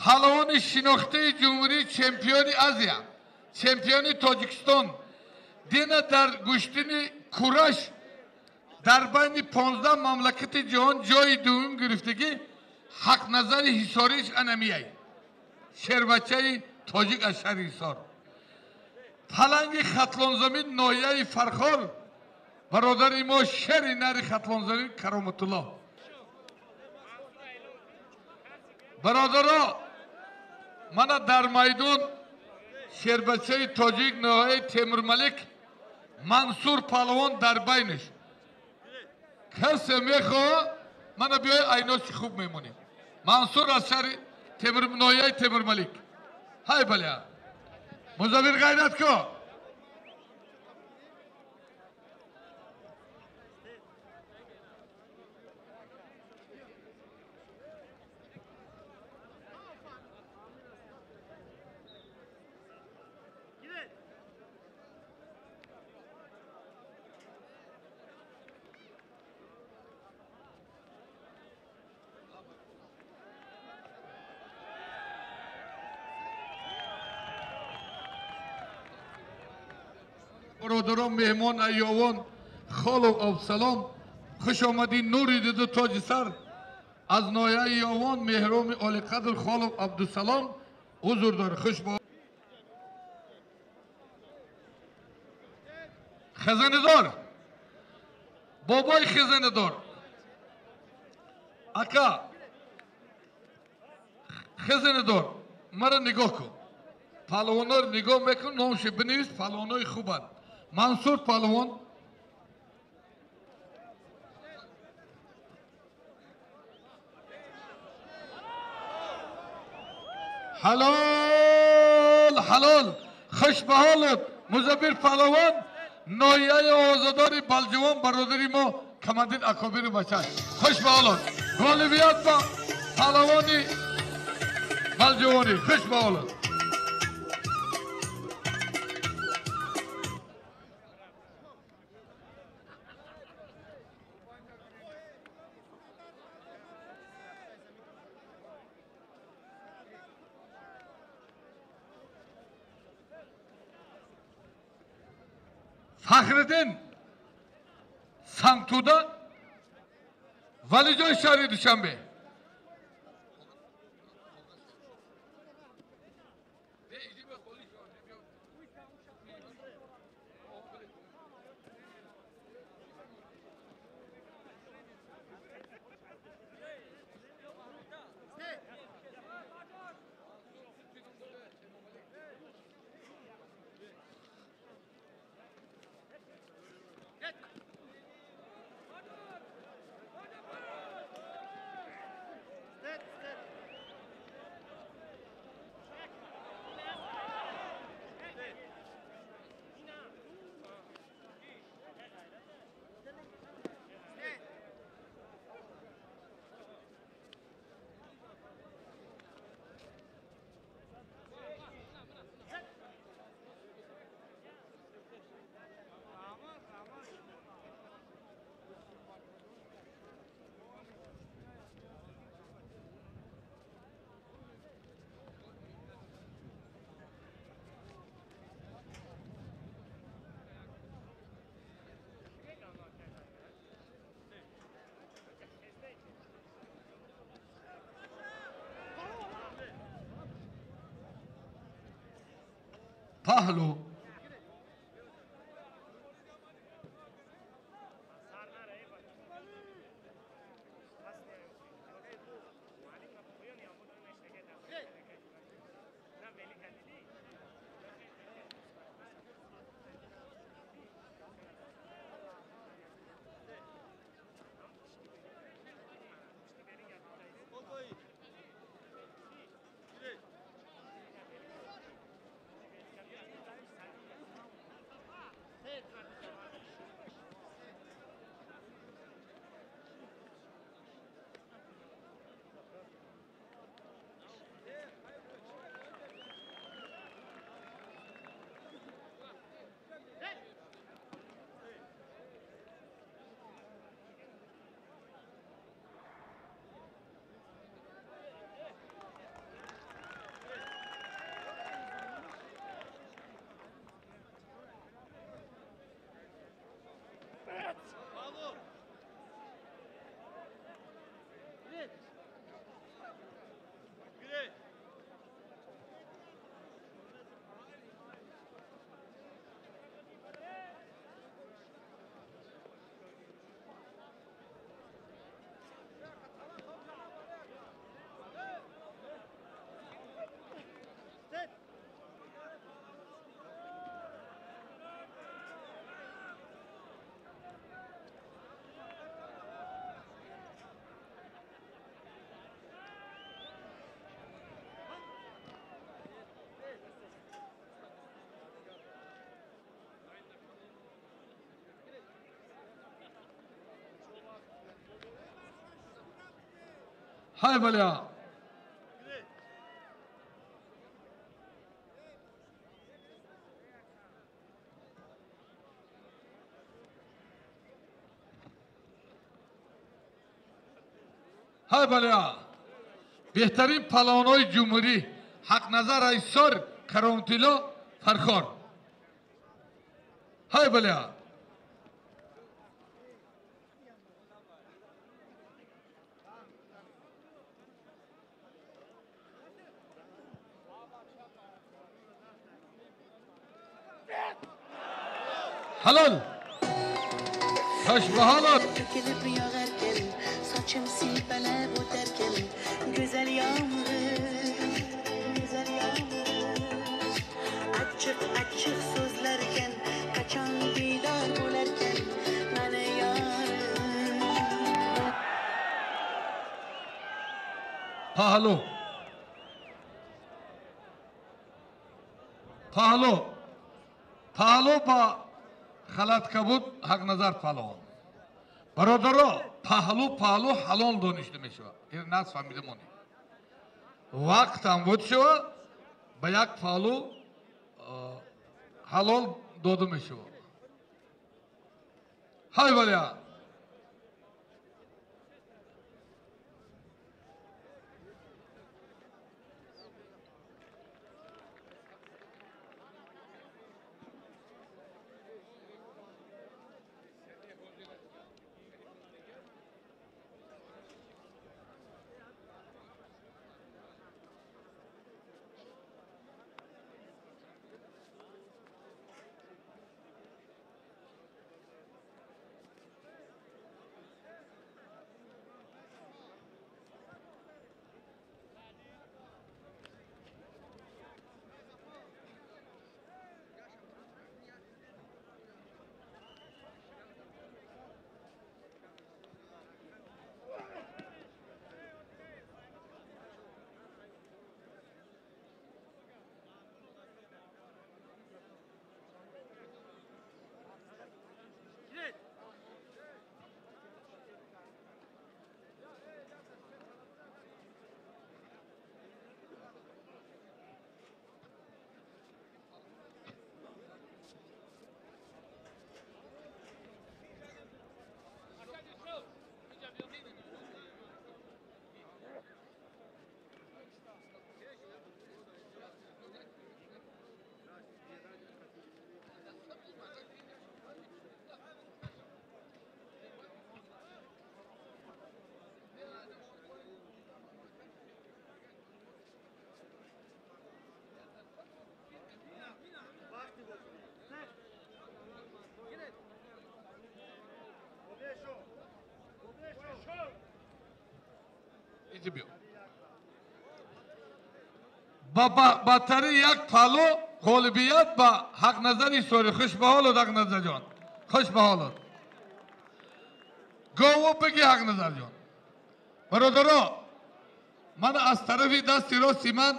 Палавони шинохтаи ҷумҳурӣ, чемпиони Азия, чемпиони Тоҷикистон, дина дар гӯштини кураш дар байни 15 мамлакати ҷаҳон ҷои дуввум гирифтагӣ, Ҳақназари Ҳисориш анамияй. Шербачаи тоҷик аз шаҳри Ҳисор. Паланги Хатлонзамин, ноҳияи Фархор, бародари мо шери нари Хатлонзамин Кароматулло. Бародаро, мана дар майдон шербачаи тоҷик ноҳияи Темурмалик Мансур палвон дар байниш. Касе мехоҳа, мана биёй, айноси хуб мемонем. Мансур аз шаҳри ноҳияи Темурмалик. Ҳай баля. Музаввир, ғайрат ко. Бародарон, меҳмон айёвон, холов Абсалом, хуш омадӣ, нури диду тоҷи сар. Аз ноҳияи Ёвон меҳроми олиқадр холов Абдусалом ҳузур дор. Хуш бо хазинадор, бобои хазинадор, ака хазинадор, мара нигоҳ кун, палвонҳоро нигоҳ мекун, номшо бинавис, палвонҳои хубанд. Мансур палвон, ҳалол ҳалол, хуш ба ҳолат. Музаббир палвон, ноҳияи озодори Балҷувон, бародари мо командир акобири бача, хуш ба ҳолат. Ғолибият ба палвони Балҷувонӣ, хуш ба ҳолат. Фахриддин, Сангтуда, Валиҷои шаҳри Душанбе. Паҳлу. Ҳай баля. Ҳай баля. Беҳтарин палавонҳои ҷумҳурӣ Ҳақназар Айсор, Кароматилло Фархор. Ҳай баля. Halol. Xosh baholot. Saçım silpele bu derken güzel yağmur, güzel yağmur. Açık açık sözlerken, kaçan didar bo'larken, meni yarım. Pahlu. Pahlu. Pahlu ба халат кабуд Ҳақназар палавон. Бародаро, паҳлу паҳлу ҳалол доништа мешавад. Ин нас фаҳмида монед. Вақтам буд шава, ба як паҳлу ҳалол дода мешавад. Ҳай валия. Ба тари як палу ғолибият ба Ҳақназари Сори. Хуш ба ҳолот, Ҳақназарҷон. Хуш ба ҳолот. Гову биги, Ҳақназарҷон. Бародаро, ман аз тарафи дасти рости ман